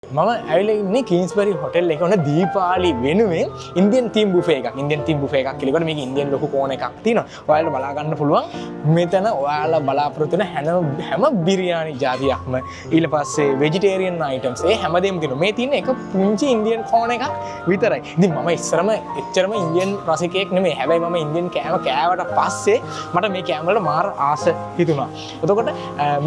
මම ඇවිල්ලා ඉන්නේ කිංස්බරි හොටෙල් එක. ඔන්න දීපාවලි වෙනුවෙන් ඉන්දියන් තීම් බුෆේ එකක්. ඉන්දියන් තීම් බුෆේ එකක් කියලා මේක ඉන්දියන් ලොකු කෝන එකක් තියෙනවා. ඔයාලට බලා ගන්න පුළුවන් මෙතන ඔයාලා බලාපොරොත්තු වෙන හැම හැම බිරියානි ජාතියක්ම, ඊට පස්සේ වෙජිටේරියන් අයිටම්ස්, ඒ හැමදේම තියෙනවා. මේ තියෙන එක පුංචි ඉන්දියන් කෝන එකක් විතරයි. ඉතින් මම ඉස්සරම එච්චරම ඉන්දියන් රසිකයෙක් නෙමෙයි. හැබැයි මම ඉන්දියන් කෑම කෑවට පස්සේ මට මේ කෑම වලට මාර ආස හිතුණා. එතකොට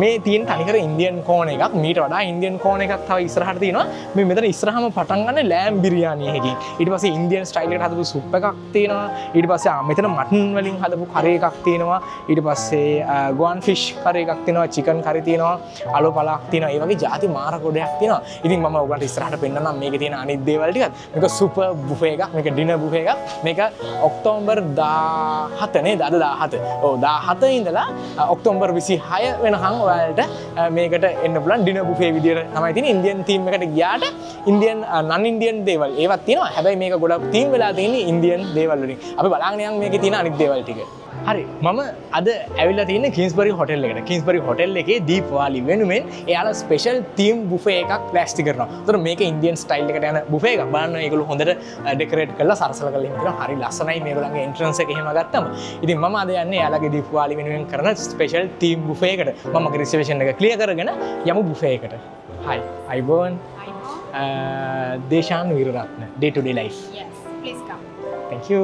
මේ තියෙන තනිකර ඉන්දියන් කෝන එකක්. මීට වඩා ඉන්දියන් කෝන එකක් තව ඉස්සරහට තියෙනවා. මේ මෙතන ඉස්සරහම පටන් ගන්න ලෑම් බිරියානි එකකින්. ඊට පස්සේ ඉන්දියන් ස්ටයිල් එකට හදපු සුප් එකක් තියෙනවා. ඊට පස්සේ මෙතන මටන් වලින් හදපු කරි එකක් තියෙනවා. ඊට පස්සේ ගෝවන් ෆිෂ් කරි එකක් තියෙනවා, චිකන් කරි තියෙනවා, අලු පලක් තියෙනවා. ඒ වගේ ජාති මාර ගොඩයක් තියෙනවා. ඉතින් මම ඔයගලන්ට ඉස්සරහට පෙන්නන්නම් මේකේ තියෙන අනිත් දේවල් ටිකත්. මේක සුපර් බුෆේ එකක්. මේක ඩිනර් බුෆේ එකක්. මේක ඔක්තෝබර් 17 නේද? අද 17. ඔව්, 17 ඉඳලා ඔක්තෝබර් 26 වෙනකන් ඔයාලට මේකට එන්න පුළුවන්. ඩිනර් බුෆේ විදියට තමයි තියෙන්නේ. ඉන්දියන් තීම් එකට ගියාට ඉන්දියන්, නන් ඉන්දියන් දේවල් ඒවත් තියෙනවා. හැබැයි මේක ගොඩක් තීම් වෙලා තියෙන්නේ ඉන්දියන් දේවල් වලින්. අපි බලාගෙන යමු මේකේ තියෙන අනිත් දේවල් ටික. හරි, මම අද ඇවිල්ලා තියෙන්නේ කිංස්බරි හොටෙල් එකට. කිංස්බරි හොටෙල් එකේ දීපාවලි වෙනුවෙන් එයාලා ස්පෙෂල් තීම් බුෆේ එකක් ලෑස්ති කරනවා. ඒතර මේක ඉන්දියන් ස්ටයිල් එකට යන බුෆේ එකක්. බලන්න, ඒගොල්ලෝ හොඳට ඩෙකොරේට් කරලා සරසලා කරලා එහෙම තියෙනවා. හරි ලස්සනයි මේගොල්ලන්ගේ එන්ට්‍රන්ස් එක එහෙම ගත්තම. ඉතින් මම අද යන්නේ එයාලගේ දීපාවලි වෙනුවෙන් කරන ස්පෙෂල් තීම් බුෆේ එකට. මම මගේ රිසර්වේෂන් එක ක්ලියර් කරගෙන යමු බුෆේ එකට. Hi, ආයුබෝවන්. Deshan Weeraratne, Day to Day Life. Yes, please come. Thank you.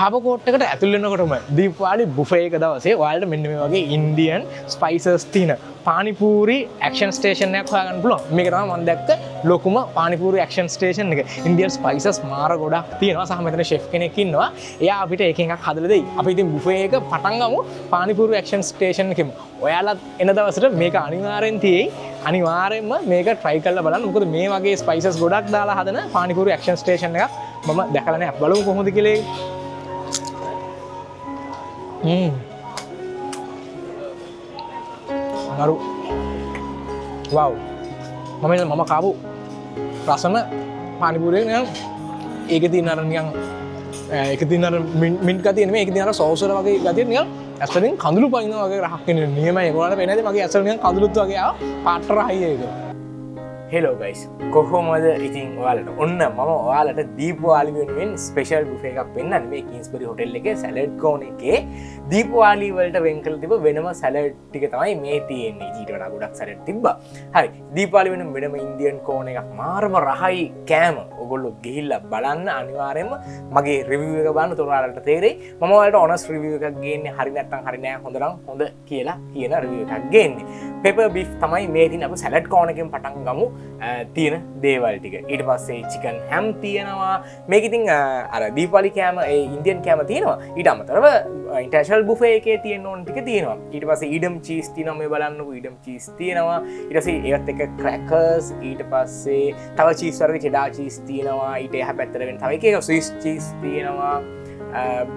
Harbour coat එකට ඇතුල් වෙනකොටම දීපාවලි බුෆේ එක දවසේ ඔයාලට මෙන්න මේ වගේ ඉන්දියන් ස්පයිසස් තියෙන පානිපූරි ඇක්ෂන් ස්ටේෂන් එකක් හොයාගන්න පුළුවන්. මේක තමයි මම දැක්ක ලොකුම පානිපූරි ඇක්ෂන් ස්ටේෂන් එක. ඉන්දියන් ස්පයිසස් මාර ගොඩක් තියෙනවා සහ මෙතන ෂෙෆ් කෙනෙක් ඉන්නවා. එයා අපිට එක එකක් හදලා දෙයි. අපි ඉතින් බුෆේ එක පටන් ගමු පානිපූරි ඇක්ෂන් ස්ටේෂන් එකෙම. ඔයාලත් එන දවසට මේක අනිවාර්යෙන් තියෙයි. අනිවාර්යෙන්ම මේක try කරලා බලන්න. මොකද මේ වගේ ස්පයිසස් ගොඩක් දාලා හදන පානිපූරි ඇක්ෂන් ස්ටේෂන් එකක් මම දැකලා නෑ. බලමු කොහොමද කියලා ඒක. මරු. වව්. මම ඉතින් මම කාපු රසම පානිපූරිය නිකන් ඒකේ තියෙන අර නිකන් ඒකේ තියෙන අර මින්ට් ගතිය නෙමෙයි, ඒකේ තියෙන අර සෝස් වල වගේ ගතිය, නිකන් ඇස් වලින් කඳුළු පනිනවා වගේ රහක් එන්නේ. නියමයි. ඒගොල්ලන්ට පේන්නේ නැති මගේ ඇස් වල නිකන් කඳුළුත් වගේ ආවා. පාට රහයි ඒක. හෙලෝ ගයිස්, කොහොමද ඉතින් ඔයාලට? ඔන්න මම ඔයාලට දීපාවලි වෙනුවෙන් ස්පෙෂල් බුෆේ එකක් පෙන්වන්නේ. මේ කිංස්බරි හොටෙල් එකේ සැලඩ් කෝනර් එකේ දීපාවලි වලට වෙන් කරලා තිබ්බ වෙනම සැලඩ් ටික තමයි මේ තියෙන්නේ. ඊට වඩා ගොඩක් සැලඩ් තිබ්බා. හරි, දීපාවලි වෙනුවෙන් වෙනම ඉන්දියන් කෝනර් එකක්. මාරම රහයි කෑම. ඔයගොල්ලෝ ගිහිල්ලා බලන්න අනිවාර්යයෙන්ම. මගේ රිවිව් එක බලන්න එතකොට ඔයාලට තේරෙයි. මම ඔයාලට ඔනස්ට් රිවිව් එකක් ගේන්නේ. හරි නැත්තම් හරි නෑ, හොඳ නම් හොඳ කියලා කියන රිවිව් එකක් ගේන්නේ. පෙපර් බීෆ් තමයි මේ තියෙන. අපි සැලඩ් කෝනර් එකෙන් පටන් ගමු තියෙන දේවල් ටික. ඊට පස්සේ චිකන් හැම් තියෙනවා. මේක ඉතින් අර දීපාවලි කෑම, ඒ ඉන්දියන් කෑම තියෙනවා. ඊට අමතරව ඉන්ටර්නැෂනල් බුෆේ එකේ තියෙන ඕන ටික තියෙනවා. ඊට පස්සේ ඊඩම් චීස් තියෙනවා. මේ බලන්නකෝ, ඊඩම් චීස් තියෙනවා. ඊට පස්සේ ඒවත් එක්ක ක්‍රැකර්ස්, ඊට පස්සේ තව චීස් වර්ග, චෙඩා චීස් තියෙනවා. ඊට එහා පැත්තට වෙන තව එක එක ස්විස් චීස් තියෙනවා,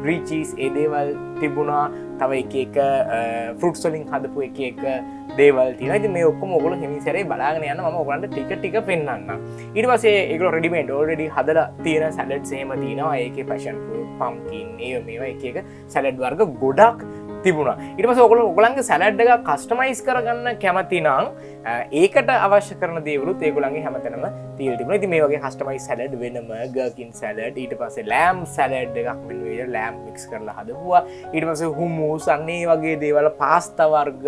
බ්‍රී චීස්, ඒ දේවල් තිබුණා. තව එක එක ෆෘට්ස් වලින් හදපු එක එක දේවල් තියෙනවා. ඉතින් මේ ඔක්කොම ඔයගොල්ලෝ හිමින් සැරේ බලාගෙන යන්න, මම ඔයගොල්ලන්ට ටික ටික පෙන්නන්නම්. ඊට පස්සේ ඒගොල්ලෝ රෙඩිමේඩ් ඔල්රෙඩි හදලා තියෙන සැලඩ්ස් එහෙම තියෙනවා. ඒකේ පැෂන් ෆෘට්, පම්කින්, ඒව මේවා එක එක සැලඩ් වර්ග ගොඩක් තිබුණා. ඊට පස්සේ ඔයගොල්ලෝ ඔයගොල්ලන්ගේ සැලඩ් එක කස්ටමයිස් කරගන්න කැමති නම් ඒකට අවශ්‍ය කරන දේවලුත් ඒගොල්ලන්ගේ හැමතැනම තියලා තිබුණා. ඉතින් මේ වගේ කස්ටමයිස් සැලඩ් වෙනම, ගර්කින් සැලඩ්, ඊට පස්සේ ලෑම් සැලඩ් එකක් මෙන්න මේ විදිහට ලෑම් මික්ස් කරලා හදපුවා. ඊට පස්සේ හුමුස්, අන්න ඒ වගේ දේවල්, පාස්තා වර්ග,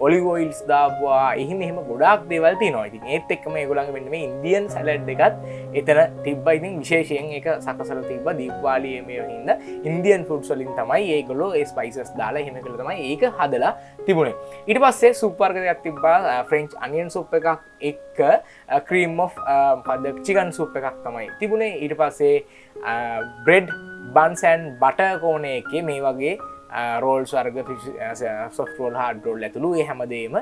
ඔලිව් ඔයිල්ස් දාපුවා. එහෙම එහෙම ගොඩාක් දේවල් තියෙනවා. ඉතින් ඒත් එක්කම ඒගොල්ලන්ගේ මෙන්න මේ ඉන්දියන් සැලඩ් එකත් එතන තිබ්බා. ඉතින් විශේෂයෙන් ඒක සකසලා තිබ්බා දීපාවලියේ මේ හින්දා ඉන්දියන් ෆුඩ්ස් වලින් තමයි ඒගොල්ලෝ ඒ ස්පයිසස් දාලා එහෙම කරලා තමයි ඒක හදලා තිබුණේ. ඊට පස්සේ සුප් වර්ග දෙකක් තිබ්බා. ෆ්‍රෙන්ච් අනියන් සුප් එකක් එක්ක ක්‍රීම් ඔෆ් මොකද්ද චිකන් සුප් එකක් තමයි තිබුණේ. ඊට පස්සේ බ්‍රෙඩ් බන්ස් ඇන්ඩ් බටර් කෝනර් එකේ මේ වගේ රෝල්ස් වර්ග, සොෆ්ට් රෝල්, හાર્ඩ් රෝල් ඇතුළු ඒ හැමදේම,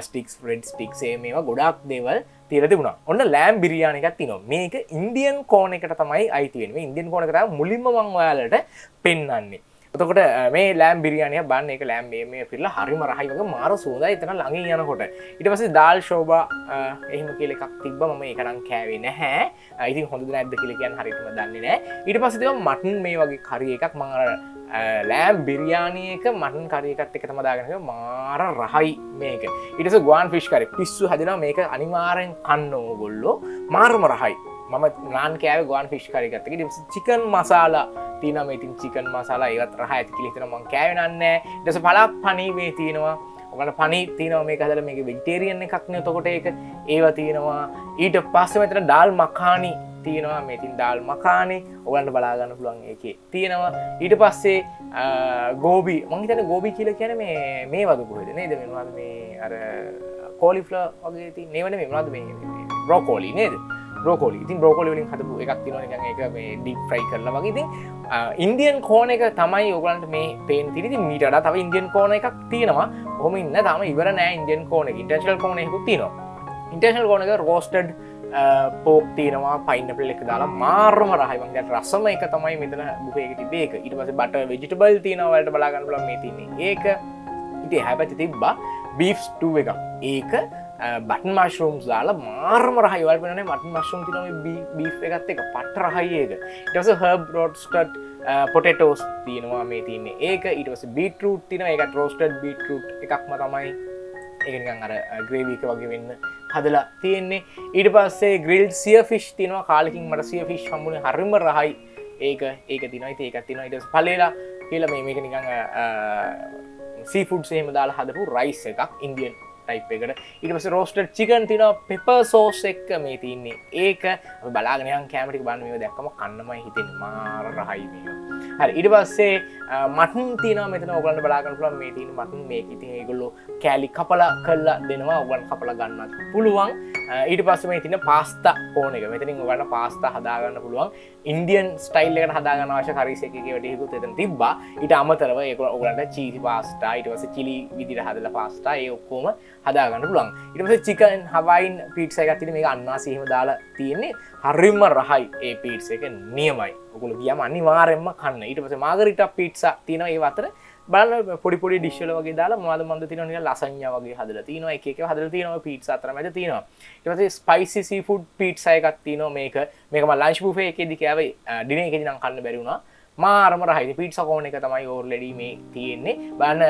ස්ටික්ස්, බ්‍රෙඩ් ස්ටික්ස්, ඒ මේවා ගොඩාක් දේවල් තියලා තිබුණා. ඔන්න ලෑම් බිරියානි එකක් තියෙනවා. මේක ඉන්දියන් කෝනර් එකට තමයි අයිති වෙන්නේ. මේ ඉන්දියන් කෝනර් එක තමයි මුලින්ම මං ඔයාලට පෙන්වන්නේ. එතකොට මේ ලෑම් බිරියානිය බලන්න, ඒක ලෑම් මේ මේ පිරලා හරිම රහයි වගේ මාර සුවඳයි එතන ළඟින් යනකොට. ඊට පස්සේ දාල් ෂෝබා එහෙම කියලා එකක් තිබ්බා. මම ඒක නම් කෑවේ නැහැ. ඉතින් හොඳද නැද්ද කියලා කියන්න හරියටම දන්නේ නැහැ. ඊට පස්සේ තිබ්බා මටන් මේ වගේ කරි එකක්. මං අර ලෑම් බිරියානි එක මටන් කරි එකත් එක්ක තමයි දාගෙන හිටියේ. මාර රහයි මේක. ඊට පස්සේ ගුවන් ෆිෂ් කරි පිස්සු හදනවා. මේක අනිවාර්යෙන් කන්න ඕගොල්ලෝ, මාරම රහයි. මම නාන් කෑවේ ගුවන් ෆිෂ් කරි එකත් එක්ක. ඊට පස්සේ චිකන් මසාලා තියෙනවා. මේ ඉතින් චිකන් මසාලා ඒවත් රහයි ඇති කියලා හිතනවා. මං කෑවේ නෑ. ඊට පස්සේ පළක් පනී මේ තියෙනවා. ඔයාලා පනී තියෙනවා මේක හදලා. මේක වෙජිටේරියන් එකක් නේ. එතකොට ඒක ඒවා තියෙනවා. ඊට පස්සේ මෙතන ඩාල් මඛානි තියෙනවා. මේ ඉතින් ඩාල් මඛානි ඔයාලන්ට බලා ගන්න පුළුවන් ඒකේ තියෙනවා. ඊට පස්සේ ගෝබි, මං හිතන්නේ ගෝබි කියලා කියන්නේ මේ වගේ කොහෙද නේද? මේ මොනවද මේ අර කෝලිෆ්ලවර් වගේ තියෙන ඒව නෙමෙයි, මොනවද මේ බ්‍රොකෝලි නේද? බ්‍රොකෝලි. ඉතින් බ්‍රොකෝලි වලින් හදපු එකක් තියෙනවා නිකන් ඒක මේ ඩීප් ෆ්‍රයි කරලා වගේ. ඉතින් ඉන්දියන් කෝන එක තමයි ඔයගොල්ලන්ට මේ පේන තියෙන්නේ. ඉතින් මීට වඩා තව ඉන්දියන් කෝන එකක් තියෙනවා. ඔහොම ඉන්න තාම ඉවර නෑ ඉන්දියන් කෝන එක. ඉන්ටර්නැෂනල් කෝන එකකුත් තියෙනවා. ඉන්ටර්නැෂනල් කෝන එක රෝස්ටඩ් පෝක් තියෙනවා, පයිනැපල් එක දාලා මාරම රහයි. මං දැන් රසම එක තමයි මෙතන බුෆේ එකේ තිබ්බේ ඒක. ඊට පස්සේ බටර් වෙජිටබල් තියෙනවා ඔයාලට බලා ගන්න පුළුවන් මේ තියෙන්නේ ඒක. ඊට එහා පැත්තේ තිබ්බා බීෆ් ස්ටූ එකක්. ඒක බටන් මෂරූම්ස් දාලා මාරම රහයි. ඔයාලට පේනවනේ බටන් මෂරූම් තියෙනවා මේ බීෆ් එකත් එක්ක පට්ට රහයි ඒක. ඊට පස්සේ හර්බ් රෝස්ටඩ් පොටේටෝස් තියෙනවා මේ තියෙන්නේ ඒක. ඊට පස්සේ බීට්රූට් තියෙනවා. ඒකත් රෝස්ටඩ් බීට්රූට් එකක්ම තමයි. ඒක නිකන් අර ග්‍රේවි එක වගේ වෙන්න හදලා තියෙන්නේ. ඊට පස්සේ ග්‍රිල්ඩ් සියර් ෆිෂ් තියෙනවා. කාලෙකින් මට සියර් ෆිෂ් හම්බුනේ, හරිම රහයි ඒක. ඒක තියෙනවා. ඉතින් ඒකත් තියෙනවා. ඊට පස්සේ පලේලා කියලා මේක නිකන් සී ෆුඩ්ස් එහෙම දාලා හදපු රයිස් එකක් ඉන්දියන් ටයිප් එකට. ඊට පස්සේ රෝස්ටඩ් චිකන් තියෙනවා පෙපර් සෝස් එක්ක මේ තියෙන්නේ ඒක. අපි බලාගෙන යන් කැම ටික බලන්න. මේව දැක්කම කන්නමයි හිතෙන්නේ, මාර රහයි මේක. හරි, ඊට පස්සේ මටන් තියෙනවා මෙතන ඔයගොල්ලන්ට බලා ගන්න පුළුවන් මේ තියෙන මටන්. මේක ඉතින් ඒගොල්ලෝ කෑලි කපලා කරලා දෙනවා, ඔයගොල්ලන් කපලා ගන්නත් පුළුවන්. ඊට පස්සේ මේ තියෙන පාස්තා කෝන එක. මෙතනින් ඔයගොල්ලන්ට පාස්තා හදා ගන්න පුළුවන්. ඉන්දියන් ස්ටයිල් එකට හදා ගන්න අවශ්‍ය කරීස් එක එකේ වැඩිහිකුත් එතන තිබ්බා. ඊට අමතරව ඒක ඔයගොල්ලන්ට චීසි පාස්තා, ඊට පස්සේ චිලි විදිහට හදලා පාස්තා ඒ ඔක්කොම හදා ගන්න පුළුවන්. ඊට පස්සේ චිකන් හවයින් පීට්සා එකක් තියෙන. මේක අන්නාසි එහෙම දාලා තියෙන්නේ. හරිම රහයි ඒ පීට්සා එක, නියමයි. ඔයගොල්ලෝ ගියාම අනිවාර්යෙන්ම කන්න. ඊට පස්සේ මාගරිටා පීට්සා තියෙනවා. ඒ අතර බලන්න පොඩි පොඩි ඩිෂ් වල වගේ දාලා මොනවද මන්ද තියෙනවා නිකන් ලසඤ්ඤා වගේ හදලා තියෙනවා. එක එක ඒවා හදලා තියෙනවා. පීට්සා අතර මැද තියෙනවා. ඊට පස්සේ ස්පයිසි සී ෆුඩ් පීට්සා එකක් තියෙනවා. මේක මම ලන්ච් බුෆේ එකේදී කෑවේ. ඩිනර් එකේදී නම් කන්න බැරි වුණා. මාරම රහයි. ඉතින් පීට්සා කෝන් එක තමයි ඕල්රෙඩි මේ තියෙන්නේ. බලන්න,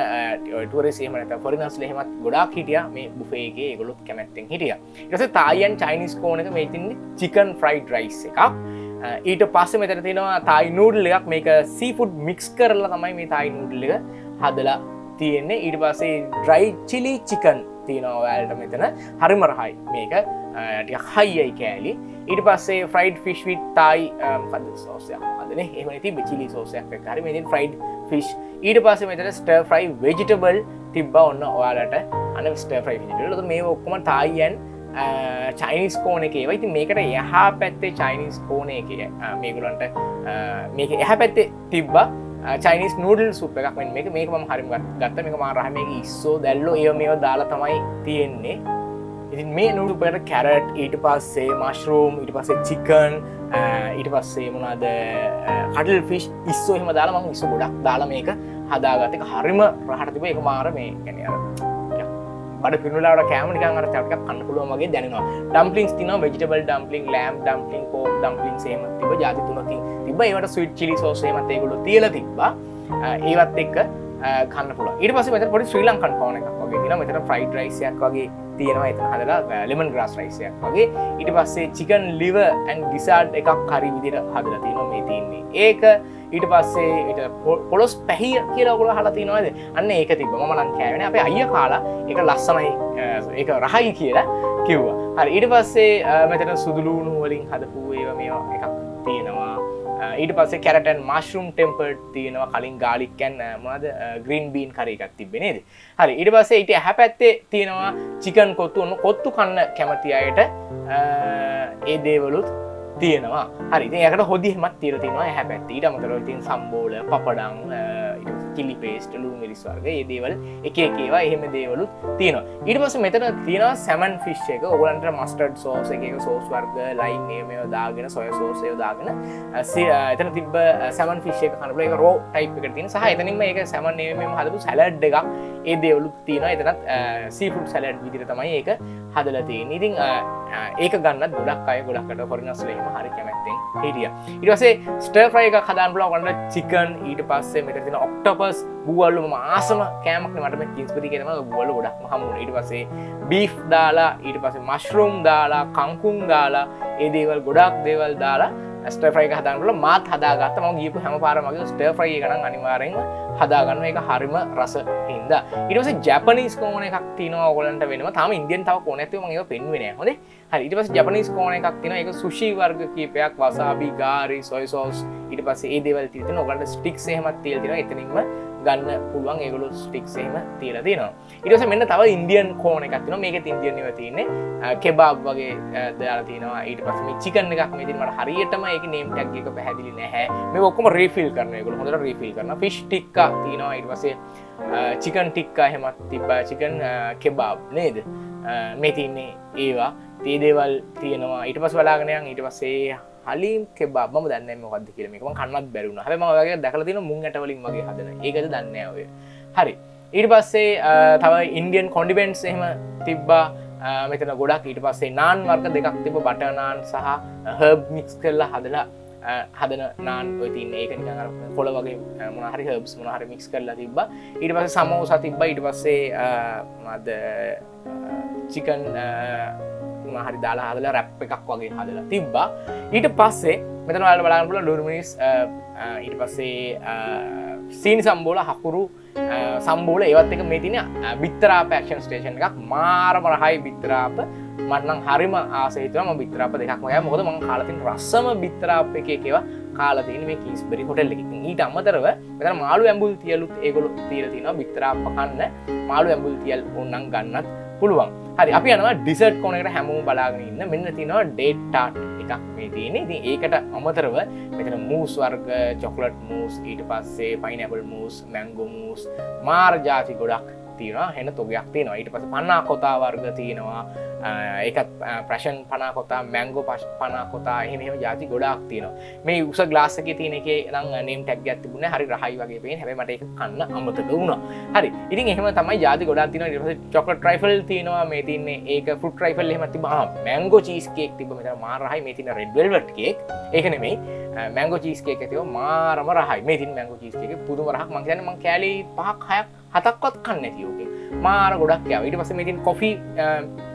ටුවරිස්ට් එහෙම නැත්නම් ෆොරිනර්ස්ලා එහෙමත් ගොඩාක් හිටියා මේ බුෆේ එකේ. ඒගොල්ලොත් කැමැත්තෙන් හිටියා. ඊට පස්සේ තායි ඇන්ඩ් චයිනීස් කෝන් එක මේ තියෙන්නේ චිකන් ෆ්‍රයිඩ් රයිස් එකක්. ඊට පස්සේ මෙතන තියෙනවා තායි නූඩල් එකක්. මේක සී ෆුඩ් මික්ස් කරලා තමයි මේ තායි නූඩල් එක හදලා තියෙන්නේ. ඊට පස්සේ ඩ්‍රයි චිලි චිකන් තියෙනවා ඔයාලට මෙතන. හරිම රහයි මේක. ටිකක් හයියයි කෑලි. ඊට පස්සේ ෆ්‍රයිඩ් ෆිෂ් විත් තායි, මොකද්ද සෝස් එකක් මොකද්ද නේ? එහෙමනේ තිබ්බේ චිලි සෝස් එකක් එක්ක. හරි, මේ තියෙන ෆ්‍රයිඩ් ෆිෂ්. ඊට පස්සේ මෙතන ස්ටර් ෆ්‍රයි වෙජිටබල් තිබ්බා ඔන්න ඔයාලට. අන්න ස්ටර් ෆ්‍රයි වෙජිටබල්. එතකොට මේ ඔක්කොම තායි ඇන්ඩ් චයිනීස් කෝන එකේ ඒවා. ඉතින් මේකට එහා පැත්තේ චයිනීස් කෝන එකේ, මේගොල්ලන්ට, මේක එහා පැත්තේ තිබ්බා චයිනීස් නූඩල් සුප් එකක්. මෙන්න මේක මම හරිම ගත්තා. මේක මාර රහයි. මේක ඉස්සෝ දැල්ලෝ ඒව මේව දාලා තමයි තියෙන්නේ. ඉතින් මේ නූඩල් සුප් එකට කැරට්, ඊට පස්සේ මෂරූම්, ඊට පස්සේ චිකන්, ඊට පස්සේ මොනවාද, කටල් ෆිෂ්, ඉස්සෝ එහෙම දාලා මම ඉස්සෝ ගොඩක් දාලා මේක හදාගත්තා. ඒක හරිම රහට තිබ්බා. ඒක මාර මේ කියන්නේ අර බඩ පිරුණාට කෑම නිකන් අර ටිකක් කන්න පුළුවන් වගේ දැනෙනවා. ඩම්ප්ලින්ග්ස් තියෙනවා, වෙජිටබල් ඩම්ප්ලින්ග්, ලෑම්බ් ඩම්ප්ලින්ග්, පෝක් ඩම්ප්ලින්ග්ස් එහෙම තිබ්බා. ජාති තුනකින් තිබ්බා. ඒවට ස්වීට් චිලි සෝස් එහෙමත් ඒගොල්ලෝ තියලා තිබ්බා. ඒවත් එක්ක කන්න පුළුවන්. ඊට පස්සේ මෙතන පොඩි ශ්‍රී ලංකන් කෝන එකක් වගේ තියෙනවා. මෙතන ෆ්‍රයිඩ් රයිස් එකක් වගේ තියෙනවා. එතන හදලා, ලෙමන් ග්‍රාස් රයිස් එකක් වගේ. ඊට පස්සේ චිකන් ලිවර් ඇන්ඩ් ගිසාඩ් එකක් හරි විදිහට හදලා තියෙනවා. මේ තියෙන්නේ ඒක. ඊට පස්සේ ඊට පොළොස් පැහිය කියලා ඔයගොල්ලෝ අහලා තියෙනවද? අන්න ඒක තිබ්බා. මම නම් කෑවේ නෑ. අපේ අයියා කාලා ඒක ලස්සනයි, ඒක රහයි කියලා කිව්වා. හරි, ඊට පස්සේ මෙතන සුදු ලුණු වලින් හදපු ඒවා මේවා එකක් තියෙනවා. ඊට පස්සේ කැරට් ඇන්ඩ් මෂරූම් ටෙම්පර්ඩ් තියෙනවා. කලින් ගාලික් ඇන්ඩ්, මොනවද, ග්‍රීන් බීන් කරි එකක් තිබ්බේ නේද? හරි, ඊට පස්සේ ඊට එහා පැත්තේ තියෙනවා චිකන් කොත්තු. ඔන්න කොත්තු කන්න කැමති අයට ඒ දේවලුත් තියෙනවා. හරි, ඉතින් ඒකට හොදි එහෙමත් තියලා තියෙනවා එහා පැත්තේ. ඊට අමතරව ඉතින් සම්බෝල, පපඩම්, ඊට පස්සේ චිලි පේස්ට්, ලුණු මිරිස් වර්ග ඒ දේවල් එක එක ඒවා එහෙම දේවලුත් තියෙනවා. ඊට පස්සේ මෙතන තියෙනවා සැමන් ෆිෂ් එක. ඔයගොල්ලන්ට මස්ටර්ඩ් සෝස් එක එක සෝස් වර්ග, ලයිම් ඒ මේවා දාගෙන, සොයා සෝස් ඒවා දාගෙන, එතන තිබ්බ සැමන් ෆිෂ් එක කන්න පුළුවන්. ඒක රෝ ටයිප් එකට තියෙන සහ එතනින්ම ඒක සැමන් ඒ මේවා හදපු සැලඩ් එකක් ඒ දේවලුත් තියෙනවා. එතනත් සී ෆුඩ් සැලඩ් විදිහට තමයි ඒක හදලා තියෙන්නේ. ඉතින් ඒක ගන්නත් ගොඩක් අය, ගොඩක් අය ෆොරිනර්ස්ලා එහෙම හරි කැමැත්තෙන් හිටියා. ඊට පස්සේ ස්ටර් ෆ්‍රයි එකක් හදාන්න පුළුවන් ඔයගොල්ලන්ට චිකන්. ඊට පස්සේ මෙතන තියෙන ඔක්ටෝපස් බූවල්ලු මම ආසම කෑමක් නේ. මට මේ කිංස්බරි එකේ තමයි බූවල්ලු ගොඩක්ම හමු වුණේ. ඊට පස්සේ බීෆ් දාලා, ඊට පස්සේ මෂ්රූම් දාලා, කංකුම් දාලා, ඒ දේවල් ගොඩක් දේවල් දාලා ස්ටර් ෆ්‍රයි එක හදාන්න පුළුවන්. මාත් හදාගත්තා. මම ගියපු හැම පාරම වගේ ස්ටර් ෆ්‍රයි එක නම් අනිවාර්යෙන්ම හදාගන්නවා. ඒක හරිම රස හින්දා. ඊට පස්සේ ජපනීස් කෝනර් එකක් තියෙනවා ඔයගොල්ලන්ට වෙනම. තාම ඉන්දියන් තව කෝනර් එකක් තියෙනවා, මම ඒව පෙන්නුවේ නෑ. හොඳේ. හරි. ඊට පස්සේ ජපනීස් කෝනර් එකක් තියෙනවා. ඒක සුෂි වර්ග කීපයක්, වසාබි, ගාරි, සොයි සෝස්, ඊට පස්සේ ඒ දේවල් තියලා තියෙනවා. ඔයගොල්ලන්ට ස්ටික්ස් එහෙමත් තියලා තියෙනවා. එතනින්ම ගන්න පුළුවන්. ඒගොල්ලෝ ස්ටික්ස් එහෙම තියලා තියෙනවා. ඊට පස්සේ මෙන්න තව ඉන්දියන් කෝනර් එකක් තියෙනවා. මේකෙත් ඉන්දියන් ඒවා තියෙන්නේ. කෙබාබ් වගේ දාලා තියෙනවා. ඊට පස්සේ මේ චිකන් එකක් මේ තියෙන. මට හරියටම ඒකේ නේම් ටැග් එක පැහැදිලි නැහැ. මේක ඔක්කොම රීෆිල් කරනවා. ඒගොල්ලෝ හොඳට රීෆිල් කරනවා. ෆිෂ් ටික්කා තියෙනවා. ඊට පස්සේ චිකන් ටික්කා එහෙමත් තිබ්බා. චිකන් කෙබාබ් නේද? මේ තියෙන්නේ ඒවා. ඒ දේවල් තියෙනවා. ඊට පස්සේ බලාගෙන යන්. ඊට පස්සේ හලීම් කෙබාබ් මම දන්නේ නැහැ මොකද්ද කියලා. මේක මං කන්නත් බැරි වුණා. හැබැයි මම ඔය වගේ දැකලා තියෙනවා මුං ඇට වලින් වගේ හදන. ඒකද දන්නේ නැහැ ඔය. හරි. ඊට පස්සේ තව ඉන්දියන් කොන්ඩිමන්ට්ස් එහෙම තිබ්බා. මෙතන ගොඩක්. ඊට පස්සේ නාන් වර්ග දෙකක් තිබ්බා. බටර් නාන් සහ හර්බ් මික්ස් කරලා හදලා හදන නාන් ඔය තියෙන්නේ. ඒක නිකන් අර කොළ වගේ මොන හරි හර්බ්ස් මොන හරි මික්ස් කරලා තිබ්බා. ඊට පස්සේ සමෝසා තිබ්බා. ඊට පස්සේ මොනවද චිකන් මොන හරි දාලා හදලා රැප් එකක් වගේ හදලා තිබ්බා. ඊට පස්සේ මෙතන ඔයාලට බලන්න පුළුවන් ලුණු මිරිස්, ඊට පස්සේ සීනි සම්බෝල, හකුරු සම්බෝල ඒවත් එක මේ තියෙන බිත්තරාප ඇක්ෂන් ස්ටේෂන් එකක්. මාරම රහයි බිත්තරාප. මට නම් හරිම ආස හිතුණා. මම බිත්තරාප දෙකක්ම ගියා. මොකද මං කාලා තියෙන රසම බිත්තරාප එක එක ඒවා කාලා තියෙන මේ කිංස්බරි හොටෙල් එකේ. ඉතින් ඊට අමතරව මෙතන මාළු ඇඹුල් තියලුත් ඒගොල්ලෝ තියලා තිනවා. බිත්තරාප කන්න මාළු ඇඹුල් තියල් ඕනනම් ගන්නත් පුළුවන්. හරි, අපි යනවා ඩිසර්ට් කෝනර් එකට. හැමෝම බලාගෙන ඉන්න. මෙන්න තියෙනවා ඩේට් ටාට් එකක් මේ තියෙන්නේ. ඉතින් ඒකට අමතරව මෙතන මූස් වර්ග, චොක්ලට් මූස්, ඊට පස්සේ පයිනැපල් මූස්, මැංගෝ මූස්, මාර ජාති ගොඩක් තියෙනවා. හෙන තොගයක් තියෙනවා. ඊට පස්සේ පනා කොතා වර්ග තියෙනවා. ඒකත් පැෂන් පනා කොතා, මැංගෝ පනා කොතා, එහෙම එහෙම ජාති ගොඩාක් තියෙනවා. මේ උස ග්ලාස් එකේ තියෙන එකේ නම් නේම් ටැග් එකක් තිබුණේ. හරි රහයි වගේ පේන. හැබැයි මට ඒක කන්න අමතක වුණා. හරි. ඉතින් එහෙම තමයි ජාති ගොඩාක් තියෙනවා. ඊට පස්සේ චොක්ලට් ට්‍රයිෆල් තියෙනවා. මේ තියෙන්නේ ඒක ෆෘට් ට්‍රයිෆල් එහෙම තිබ්බා. මැංගෝ චීස් කේක් තිබ්බ මෙතන මාර රහයි. මේ තියෙන රෙඩ් වෙල්වෙට් කේක්. ඒක නෙමෙයි. මැංගෝ චීස් කේක් එක තිබ්බ මාරම රහයි. මේ තියෙන මැංගෝ චීස් කේක් එක පුදුම රහක්. මං කියන්නේ මං කෑලි පහක් හයක් හතක්වත් කන්නේ නැති ඕකේ. මාර ගොඩක් කෑවා. ඊට පස්සේ මේ තියෙන කොෆි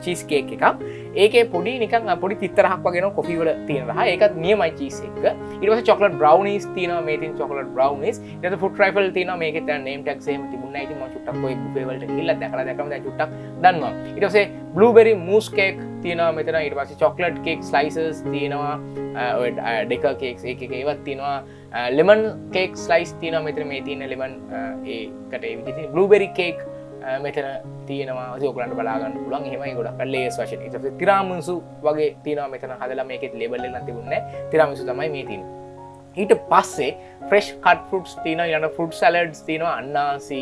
චීස් කේක් එකක්. ඒකේ පොඩි නිකන් පොඩි තිත්ත රහක් වගේ නෝ කොෆි වල තියෙන රහ. ඒකත් නියමයි චීස් එක. ඊට පස්සේ චොක්ලට් බ්‍රවුනීස් තියෙනවා. මේ තියෙන චොක්ලට් බ්‍රවුනීස්. ඊට පස්සේ ෆෘට් ට්‍රයිෆල් තියෙනවා. මේකෙත් දැන් නේම් ටැග්ස් එහෙම තිබුණේ නැහැ. ඉතින් මම චුට්ටක් ඔය බුෆේ වලට ගිහිල්ලා දැකලා දැකලා දැන් චුට්ටක් දන්නවා. ඊට පස්සේ බ්ලූබෙරි මූස් කේක් තියෙනවා මෙතන. ඊට පස්සේ චොක්ලට් කේක් ස්ලයිසස් තියෙනවා. ඔය ඩෙකර් කේක්ස් එක එක ඒවත් තියෙනවා. ලෙමන් කේක් ස්ලයිස් තියෙනවා මෙතන. මේ තියෙන ලෙමන් ඒකට ඒ විදිහට තියෙන බ්ලූබෙරි කේක් මෙතන තියෙනවා. ඉතින් ඔයගොල්ලන්ට බලා ගන්න පුළුවන්. එහෙමයි ගොඩක් ලේයර්ස් වශයෙන්. ඊට පස්සේ තිරාමිසු වගේ තියෙනවා මෙතන හදලා. මේකෙත් ලේබල් එක නම් තිබුණේ නැහැ. තිරාමිසු තමයි මේ තියෙන්නේ. ඊට පස්සේ ෆ්‍රෙෂ් කට් ෆෘට්ස් තියෙනවා. ඊළඟ ෆෘට් සලාඩ්ස් තියෙනවා. අන්නාසි,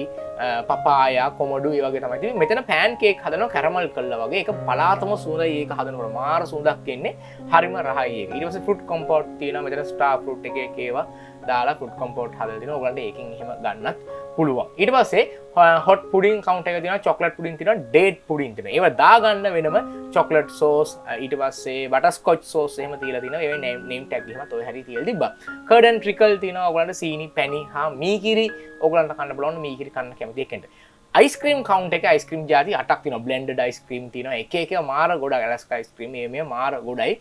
පපායා, කොමඩු ඒ වගේ තමයි තියෙන්නේ. මෙතන පෑන් කේක් හදනවා කැරමල් කරලා වගේ. ඒක පලාතම සුවඳයි. ඒක හදනකොට මාර සුවඳක් එන්නේ. හරිම රහයි ඒක. ඊට පස්සේ ෆෘට් කොම්පෝට් තියෙනවා. මෙතන ස්ටාර් ෆෘට් එක එක ඒවා දාලා ෆෘට් කොම්පෝට් හදලා තිනවා. ඔයගොල්ලන්ට ඒකෙන් එහෙම ගන්නත් පුළුවන්. ඊට පස්සේ හොට් පුඩින් කවුන්ටර් එක තියෙනවා. චොක්ලට් පුඩින් තියෙනවා. ඩේට් පුඩින් තියෙනවා. ඒවා දාගන්න වෙනම චොක්ලට් සෝස්, ඊට පස්සේ බටර් ස්කොච් සෝස් එහෙම තියලා තිනවා. ඒවා නේම් ටැග් එහෙමත් ඔය හැටි තියලා තිබ්බා. කර්ඩ් ඇන්ඩ් ට්‍රිකල් තියෙනවා. ඔයගොල්ලන්ට සීනි පැණි හා මීකිරි ඔයගොල්ලන්ට කන්න බලන්න. මීකිරි කන්න කැමති එක්කෙනෙක්ට. අයිස්ක්‍රීම් කවුන්ටර් එකේ අයිස්ක්‍රීම් ජාති 8ක් තියෙනවා. බ්ලෙන්ඩඩ් අයිස්ක්‍රීම් තියෙනවා. එක එක මාර ගොඩක්. ඇලස්කා අයිස්ක්‍රීම් මේ මේ මාර ගොඩයි.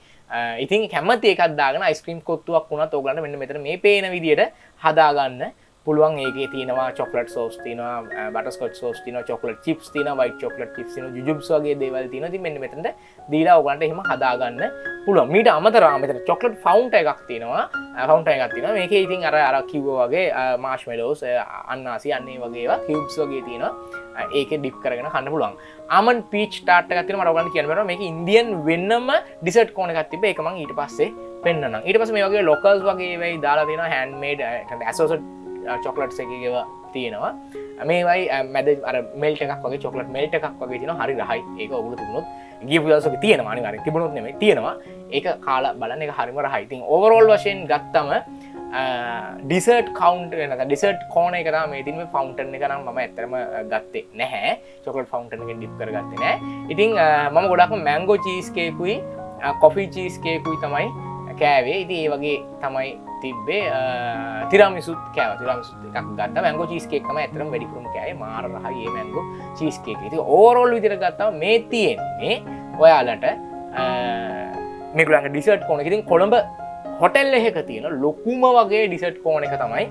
ඉතින් කැමති එකක් දාගෙන අයිස්ක්‍රීම් කොත්තුවක් වුණත් ඔයගොල්ලන්ට මෙන්න මෙතන මේ පේන විදියට හදාගන්න පුළුවන්. ඒකේ තියෙනවා චොක්ලට් සෝස් තියෙනවා, බටර් ස්කොච් සෝස් තියෙනවා, චොක්ලට් චිප්ස් තියෙනවා, වයිට් චොක්ලට් චිප්ස් තියෙනවා, ජුජුබ්ස් වගේ දේවල් තියෙනවා. ඉතින් මෙන්න මෙතනට දීලා ඔයගොල්ලන්ට එහෙම හදාගන්න පුළුවන්. මීට අමතරව මෙතන චොක්ලට් ෆවුන්ටන් එකක් තියෙනවා. ෆවුන්ටන් එකක් තියෙනවා. මේකේ ඉතින් අර කිව්වා වගේ මාෂ්මෙලෝස්, අන්නාසි, අන්න ඒ වගේ ඒවා කියුබ්ස් වගේ තියෙනවා. ඒකේ ඩිප් කරගෙන කන්න පුළුවන්. ආමන්ඩ් පීච් ටාට් එකක් තියෙනවා. මට ඔයගොල්ලන්ට කියන්න බැරුණා. මේක ඉන්දියන් වෙනම ඩිසර්ට් කෝනර් එකක් තිබ්බා. ඒක මං ඊට පස්සේ පෙන්නන්නම්. ඊට පස්සේ මේ වගේ ලොකල්ස් වගේ ඒවායි දාලා තියෙනවා. හෑන්ඩ්මේඩ්, ඒ කියන්නේ ඇසෝසට් චොක්ලට්ස් එකේ ඒවා තියෙනවා. මේවයි මැද අර මෙල්ට් එකක් වගේ චොක්ලට් මෙල්ට් එකක් වගේ තියෙනවා. හරි රහයි. ඒක ඔයගොල්ලෝ තිබුණොත් ගියපු දවසක තියෙනවා. අනිවාර්යෙන් තිබුණොත් නෙමෙයි තියෙනවා. ඒක කාලා බලන්න. ඒක හරිම රහයි. ඉතින් ඕවරෝල් වශයෙන් ගත්තම ඩිසර්ට් කවුන්ටර් නැත්නම් ඩිසර්ට් කෝනර් එක තමයි මේ තියෙන්නේ. මේ ෆවුන්ටන් එක නම් මම ඇත්තටම ගත්තේ නැහැ. චොකලට් ෆවුන්ටන් එකෙන් ඩිප් කරගත්තේ නැහැ. ඉතින් මම ගොඩක්ම මැංගෝ චීස් කේකුයි කොෆි චීස් කේකුයි තමයි කෑවේ. ඉතින් ඒ වගේ තමයි තිබ්බේ. තිරාමිසුත් කෑවා. තිරාමිසුත් එකක් ගත්තා. මැංගෝ චීස් කේක් තමයි ඇත්තටම වැඩිපුරම කෑවේ. මාර රහයි මේ මැංගෝ චීස් කේක්. ඉතින් ඕවරෝල් විදිහට ගත්තාම මේ තියෙන්නේ ඔයාලට මේගොල්ලන්ගේ ඩිසර්ට් කෝනර් එක. ඉතින් කොළඹ හොටෙල් එකක තියෙන ලොකුම වගේ ඩිසර්ට් කෝනර් එක තමයි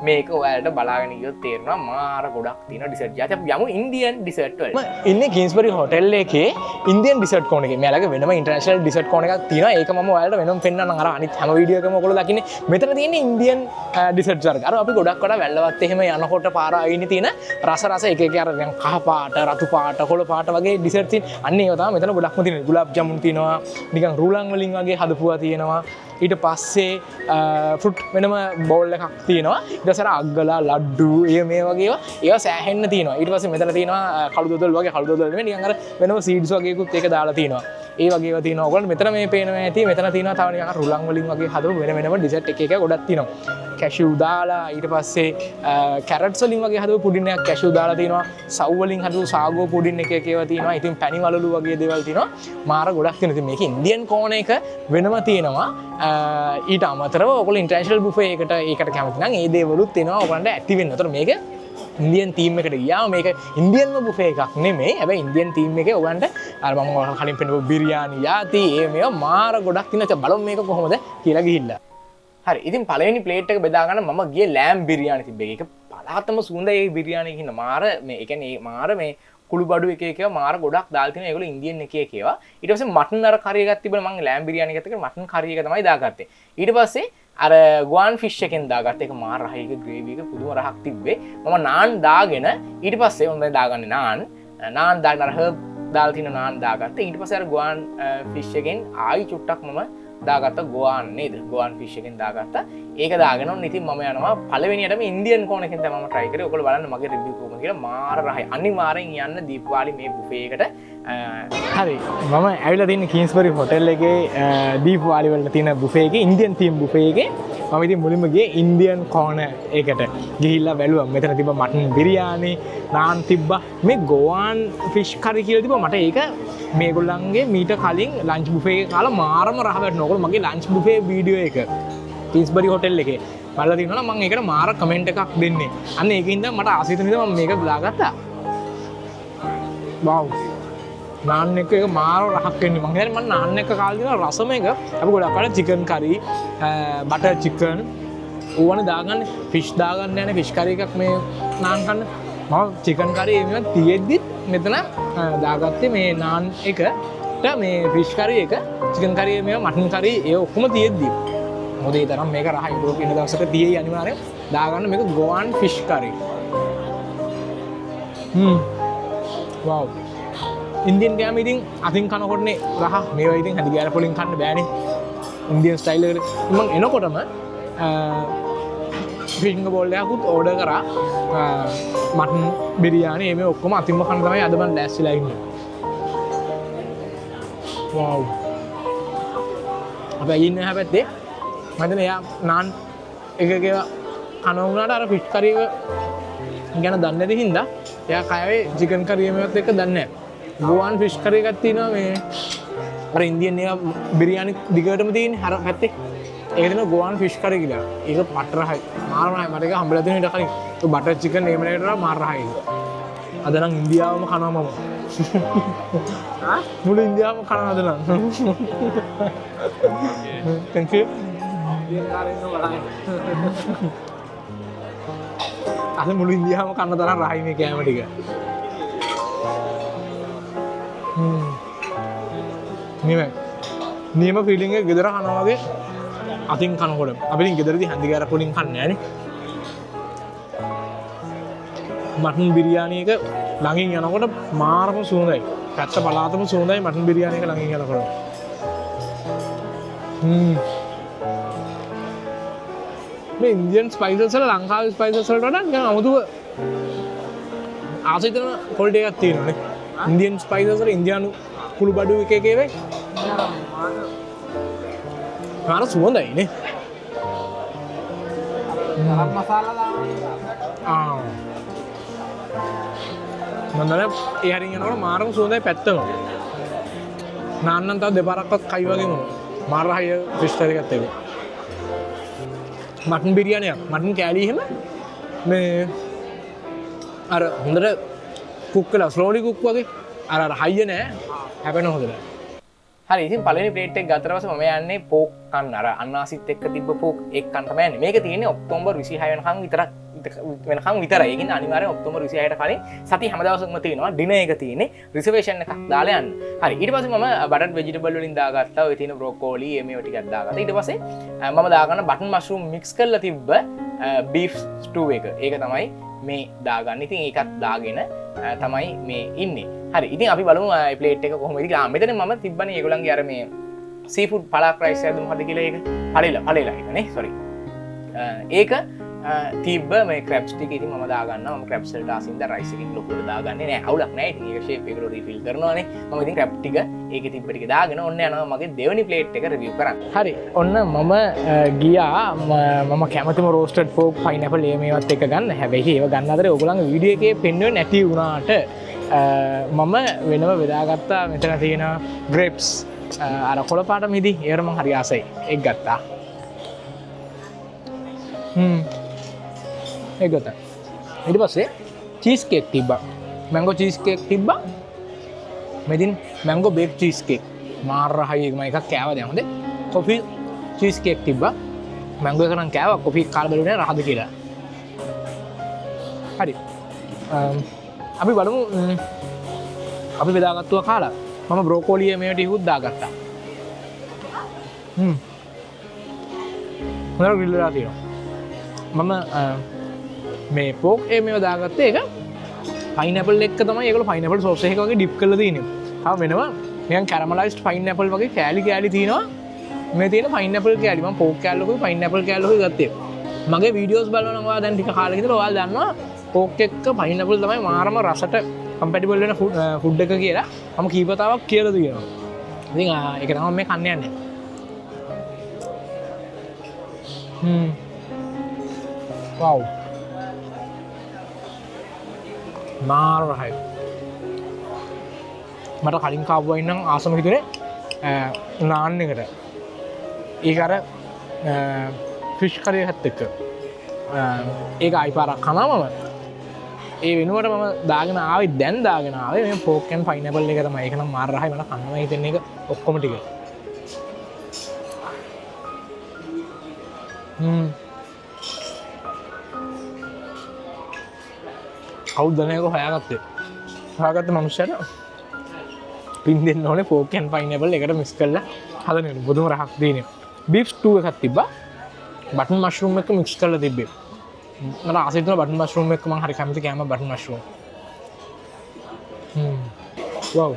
මේක. ඔයාලට බලාගෙන ගියොත් තේරෙනවා මාර ගොඩක් තියෙන ඩිසර්ට් ජාති. අපි යමු ඉන්දියන් ඩිසර්ට් වලට. මම ඉන්නේ කිංස්බරි හොටෙල් එකේ ඉන්දියන් ඩිසර්ට් කෝනර් එකේ. මෙයාලගේ වෙනම ඉන්ටර්නැෂනල් ඩිසර්ට් කෝනර් එකක් තියෙනවා. ඒක මම ඔයාලට වෙනම පෙන්නන්නම්. අර අනිත් හැම වීඩියෝ එකම ඔයගොල්ලෝ දකින්නේ මෙතන තියෙන්නේ ඉන්දියන් ඩිසර්ට් වර්ග. අර අපි ගොඩක් වඩා වැල්ලවත් එහෙම යනකොට පාර අයිනේ තියෙන රස රස එක එක අර නිකන් කහ පාට, රතු පාට, කොළ පාට වගේ ඩිසර්ට් තියෙන. අන්න ඒවා තමයි මෙතන ගොඩක්ම තියෙන්නේ. ගුලාබ් ජාමුන් තියෙනවා. නිකන් රුලන් වලින් වගේ හදපුවා තියෙනවා. ඊට පස්සේ ෆෘට් වෙනම බෝල් එකක් තියෙනවා. ඊට පස්සේ අර අග්ගලා ලඩ්ඩු ඒ මේ වගේ ඒවා ඒවා සෑහෙන්න තියෙනවා. ඊට පස්සේ මෙතන තියෙනවා කළු දොදොල් වගේ, කළු දොදොල් නෙමෙයි නිකන් අර වෙනම සීඩ්ස් වගේකුත් ඒක දාලා තියෙනවා. ඒ වගේ ඒවා තියෙනවා. ඔයගොල්ලෝ මෙතන මේ පේනවා ඇති. මෙතන තියෙනවා තව නිකන් අර රුලන් වලින් වගේ හදපු වෙන වෙනම ඩිසර්ට් එක එක ගොඩක් තියෙනවා. කැෂිව් දාලා ඊට පස්සේ කැරට්ස් වලින් වගේ හදපු පුඩින් එකක් කැෂිව් දාලා තියෙනවා. සව් වලින් හදපු සාගෝ පුඩින් එක එක ඒවා තියෙනවා. ඉතින් පැණි වලලු වගේ දේවල් තියෙනවා. මාර ගොඩක් තියෙනවා. ඉතින් මේක ඉන්දියන් කෝනර් එක වෙනම තියෙනවා. ඊට අමතරව ඔයගොල්ලෝ ඉන්ටර්නැෂනල් බුෆේ එකට ඒකට කැමති නම් ඒ දේවලුත් එනවා ඔයගොල්ලන්ට ඇති වෙන්න. ඒතර මේක ඉන්දියන් තීම් එකට ගියාම මේක ඉන්දියන්ම බුෆේ එකක් නෙමෙයි. හැබැයි ඉන්දියන් තීම් එකේ ඔයගොල්ලන්ට අර මම ඔයාලට කලින් පෙන්නපු බිරියානි යාති ඒ මේවා මාර ගොඩක් තියෙනවා. ඉතින් බලමු මේක කොහොමද කියලා ගිහිල්ලා. හරි. ඉතින් පළවෙනි ප්ලේට් එක බෙදා ගන්න මම ගියේ ලෑම් බිරියානි තිබ්බ එක. ඒක පලාතම සුවඳයි ඒ බිරියානි එකේ ඉන්න මාර මේ ඒ කියන්නේ ඒ මාර මේ කුළු බඩු එක එක ඒවා මාර ගොඩක් දාලා තියෙනවා. ඒගොල්ලෝ ඉන්දියන් එක එක ඒවා. ඊට පස්සේ මටන් අර කරි එකක් තිබුණා. මං ලෑම් බිරියානි එකත් එක්ක මටන් කරි එක තමයි දාගත්තේ. ඊට පස්සේ අර ගුවන් ෆිෂ් එකෙන් දාගත්ත එක මාර රහයි. ඒක ග්‍රේවි එක පුදුම රහක් තිබ්බේ. මම නාන් දාගෙන ඊට පස්සේ මම දැන් දාගන්නේ නාන්. නාන් දාගෙන අර හර්බ් දාලා තියෙන නාන් දාගත්තා. ඊට පස්සේ අර ගුවන් ෆිෂ් එකෙන් ආයි චුට්ටක් මම දාගත්ත ගුවන් නේද? ගුවන් ෆිෂ් එකෙන් දාගත්තා. ඒක දාගෙන ඔන්න ඉතින් මම යනවා පළවෙනියටම ඉන්දියන් කෝනර් එකෙන් තමයි මම try කරේ. ඔයගොල්ලෝ බලන්න මගේ රිවිව් කොහොමද කියලා. මාර රහයි. අනිවාර්යෙන් යන්න දීපාවලි මේ බුෆේ එකට. හරි. මම ඇවිල්ලා තින්නේ කිංස්බරි හොටෙල් එකේ දීපාවලි වලට තියෙන බුෆේ එකේ ඉන්දියන් තීම් බුෆේ එකේ. මම ඉතින් මුලින්ම ගියේ ඉන්දියන් කෝනර් එකට. ගිහිල්ලා බැලුවා. මෙතන තිබ්බ මටන් බිරියානි, නාන් තිබ්බා. මේ ගෝවන් ෆිෂ් කරි කියලා තිබ්බා. මට ඒක මේගොල්ලන්ගේ මීට කලින් ලන්ච් බුෆේ එක කාලා මාරම රහ වැටුණා. ඔයගොල්ලෝ මගේ ලන්ච් බුෆේ වීඩියෝ එක කිංස්බරි හොටෙල් එකේ බලලා තිනවා නම් මං ඒකට මාර කමෙන්ට් එකක් දෙන්නේ. අන්න ඒකින්ද මට ආසහිතන හින්දා මම මේක දාගත්තා. වව්. නාන් එක එක මාර රහක් වෙන්නේ. මං හිතන්නේ මං නාන් එක කාලා තියෙන රසම එක අපි ගොඩක් අර චිකන් කරි, බටර් චිකන් ඕවනේ දාගන්නේ. ෆිෂ් දාගන්න යන්නේ ෆිෂ් කරි එකක් මේ නාන් කන්න. මම චිකන් කරි එහෙම තියෙද්දිත් මෙතන දාගත්තේ මේ නාන් එකට මේ ෆිෂ් කරි එක, චිකන් කරි මේවා මටන් කරි ඒ ඔක්කොම තියෙද්දි. මොකද ඒ තරම් මේක රහයි. ඔයගොල්ලෝ ඉන්න දවසක තියෙයි අනිවාර්යෙන් දාගන්න මේක ගෝවන් ෆිෂ් කරි. වව්. ඉන්දියන් කෑම ඉතින් අතින් කනකොටනේ රහ. මේවා ඉතින් හැඳි ගෑර පොලින් කන්න බෑනේ. ඉන්දියන් ස්ටයිල් එකට. මං එනකොටම ෆිංගර් බෝල් එකකුත් ඕඩර් කරා. මටන් බිරියානි මේ ඔක්කොම අතින්ම කන්න තමයි අද මං ලෑස්තිලා ඉන්නේ. වව්. අපි අයින් එහා පැත්තේ මම හිතන්නේ එයා නාන් එක එක ඒවා කනවා වුණාට අර ෆිෂ් කරි එක ගැන දන්නේ නැති හින්දා එයා කෑවේ චිකන් කරි මේවත් එක්ක දන්නේ නැහැ. ගෝවන් ෆිෂ් කරි එකක් තියෙනවා මේ අර ඉන්දියන් ඒවා බිරියානි දිගටම තියෙන්නේ අර පැත්තේ. ඒක දෙනවා ගෝවන් ෆිෂ් කරි කියලා. ඒක පට්ට රහයි. මාර රහයි. මට ඒක හම්බෙලා තියෙන ඊට කලින්. ඒ බටර් චිකන් එහෙම එකට වඩා මාර රහයි ඒක. අද නම් ඉන්දියාවම කනවා මම. මුළු ඉන්දියාවම කනවා අද නම්. Thank you. අද මුළු ඉන්දියාවම කන්න තරම් රහයි මේ කෑම ටික. නියමයි. නියම ෆීලිං එක ගෙදර කනවා වගේ අතින් කනකොට. අපි ඉතින් ගෙදරදී හැඳි ගාර පොලින් කන්නේ නෑනේ. මටන් බිරියානි එක ළඟින් යනකොට මාරම සුවඳයි. පැත්ත පළාතම සුවඳයි මටන් බිරියානි එක ළඟින් යනකොට. මේ ඉන්දියන් ස්පයිසස් වල ලංකාවේ ස්පයිසස් වලට වඩා නිකන් අමුතුව ආස හිතෙන ක්වොලිටි එකක් තියෙනවානේ. ඉන්දියන් ස්පයිසස් වල ඉන්දියානු කුළු බඩු එක එක ඒවා මාර සුවඳයි නේ. ගරම් මසාලා දානවා. ආ. මම දන්නේ ඒ හරින් යනකොට මාරම සුවඳයි පැත්තම. නාන්න නම් තව දෙපාරක්වත් කයි වගේ මම. මාර රහයි ෆිෂ් කරි එකත් ඒක. මටන් බිරියානියක්. මටන් කෑලි එහෙම මේ අර හොඳට කුක් වෙලා ස්ලෝලි කුක් වගේ. අර අර හයිය නෑ. හැපෙන හොඳට. හරි, ඉතින් පළවෙනි ප්ලේට් එක ගත්තට පස්සේ මම යන්නේ පෝක් කන්න. අර අන්නාසිත් එක්ක තිබ්බ පෝක් එක් කන්න තමයි යන්නේ. මේක තියෙන්නේ ඔක්තෝබර් 26 වෙනකන් විතරක් වෙනකන් විතරයි. ඒ කියන්නේ අනිවාර්යෙන් ඔක්තෝබර් 26ට කලින් සති හැම දවසකම තියෙනවා ඩිනර් එක තියෙන්නේ. රිසර්වේෂන් එකක් දාලා යන්න. හරි, ඊට පස්සේ මම බටර් වෙජිටබල් වලින් දාගත්තා. ඔය තියෙන බ්‍රොකෝලි මේ මේව ටිකක් දාගත්තා. ඊට පස්සේ මම දාගන්න බටන් මෂ්රූම් මික්ස් කරලා තිබ්බ බීෆ් ස්ටූ එක. ඒක තමයි මේ දාගන්න. ඉතින් ඒකත් දාගෙන තමයි මේ ඉන්නේ. හරි, ඉතින් අපි බලමු මේ ප්ලේට් එක කොහොමද කියලා. මෙතන මම තිබ්බනේ ඒගොල්ලන්ගේ අර මේ සී ෆුඩ් පලාක් රයිස් එකද මොකද කියලා ඒක. පළේලා එක නේ, සෝරි. ඒක තිබ්බ මේ ක්‍රැබ්ස් ටික ඉතින් මම දාගන්නවා. මම ක්‍රැබ්ස් වලට ආසින්ද රයිස් එකකින් ලොකුවට දාගන්නේ නෑ. අවුලක් නෑ. ඉතින් ඒක ෂේප් එකකට රීෆිල් කරනවානේ. මම ඉතින් ක්‍රැබ් ටික ඒකේ තිබ්බ ටික දාගෙන ඔන්න යනවා මගේ දෙවෙනි ප්ලේට් එක රිවිව් කරන්න. හරි, ඔන්න මම ගියා මම කැමතිම රෝස්ටඩ් පෝක් පයිනැපල් ඒ මේවත් එක ගන්න. හැබැයි ඒව ගන්න අතරේ ඕගොල්ලන්ගේ වීඩියෝ එකේ පෙන්වුවේ නැති වුණාට මම වෙනම බෙදාගත්තා. මෙතන තියෙන ග්‍රේප්ස් අර කොළ පාට මිදි ඒවට මං හරි ආසයි. ඒක ගත්තා. ඒක ගත්තා. ඊට පස්සේ චීස් කේක් තිබ්බා. මැංගෝ චීස් කේක් තිබ්බා. මෙතින් මැංගෝ බේක් චීස් කේක් මාර රහයි. ඒක මම එකක් කෑවා දැන්. හොඳේ. කොෆි චීස් කේක් තිබ්බා. මැංගෝ එක නම් කෑවා. කොෆි කාලා බැලුවේ නෑ රහද කියලා. හරි. අපි බලමු අපි බෙදාගත්තුවා කාලා. මම බ්‍රොකෝලි මේවට ටිකකුත් දාගත්තා. හොඳට ග්‍රිල් වෙලා තියෙනවා. මම මේ පෝක් ඒ මේව දාගත්තේ ඒක පයිනැපල් එක්ක තමයි. ඒගොල්ලෝ පයිනැපල් සෝස් එකක වගේ ඩිප් කරලා තියෙන්නේ. තව වෙනම නිකන් කැරමලයිස්ඩ් පයිනැපල් වගේ කෑලි කෑලි තියෙනවා. මේ තියෙන පයිනැපල් කෑලි මම පෝක් කෑල්ලකුයි පයිනැපල් කෑල්ලකුයි ගත්තේ. මගේ වීඩියෝස් බලනවා නම් ඔයා දැන් ටික කාලෙක ඉඳලා ඔයාලා දන්නවා පෝක් එක්ක පයිනැපල් තමයි මාරම රසට කම්පැටිබල් වෙන ෆුඩ් එක කියලා මම කීප වතාවක් කියලා තියෙනවා. ඉතින් ඒක තමයි මේ කන්න යන්නේ. වව්. මාර රහයි. මට කලින් කාපු වයින් නම් ආසම හිතුනේ නාන් එකට. ඒක අර ෆිෂ් කරි එකත් එක්ක. ඒක ආයි පාරක් කනවා මම. ඒ වෙනුවට මම දාගෙන ආවේ දැන් දාගෙන ආවේ මේ පෝක් ඇන්ඩ් පයිනැපල් එක තමයි. ඒක නම් මාර රහයි. මට කන්නම හිතෙන්නේ ඒක ඔක්කොම ටික. කවුද දන්නේ ඒක හොයාගත්තේ? හොයාගත්ත මනුස්සයාට පින් දෙන්න ඕනේ පෝක් ඇන්ඩ් පයිනැපල් එකට මික්ස් කරලා හදන එක. බුදුම රහක් තියෙනවා. බීෆ් ස්ටූ එකක් තිබ්බා. බටන් මෂ්රූම් එක මික්ස් කරලා තිබ්බේ. මට ආසයි තුන බටන් මෂ්රූම් එක මං හරි කැමති කෑම බටන් මෂ්රූම්. වව්.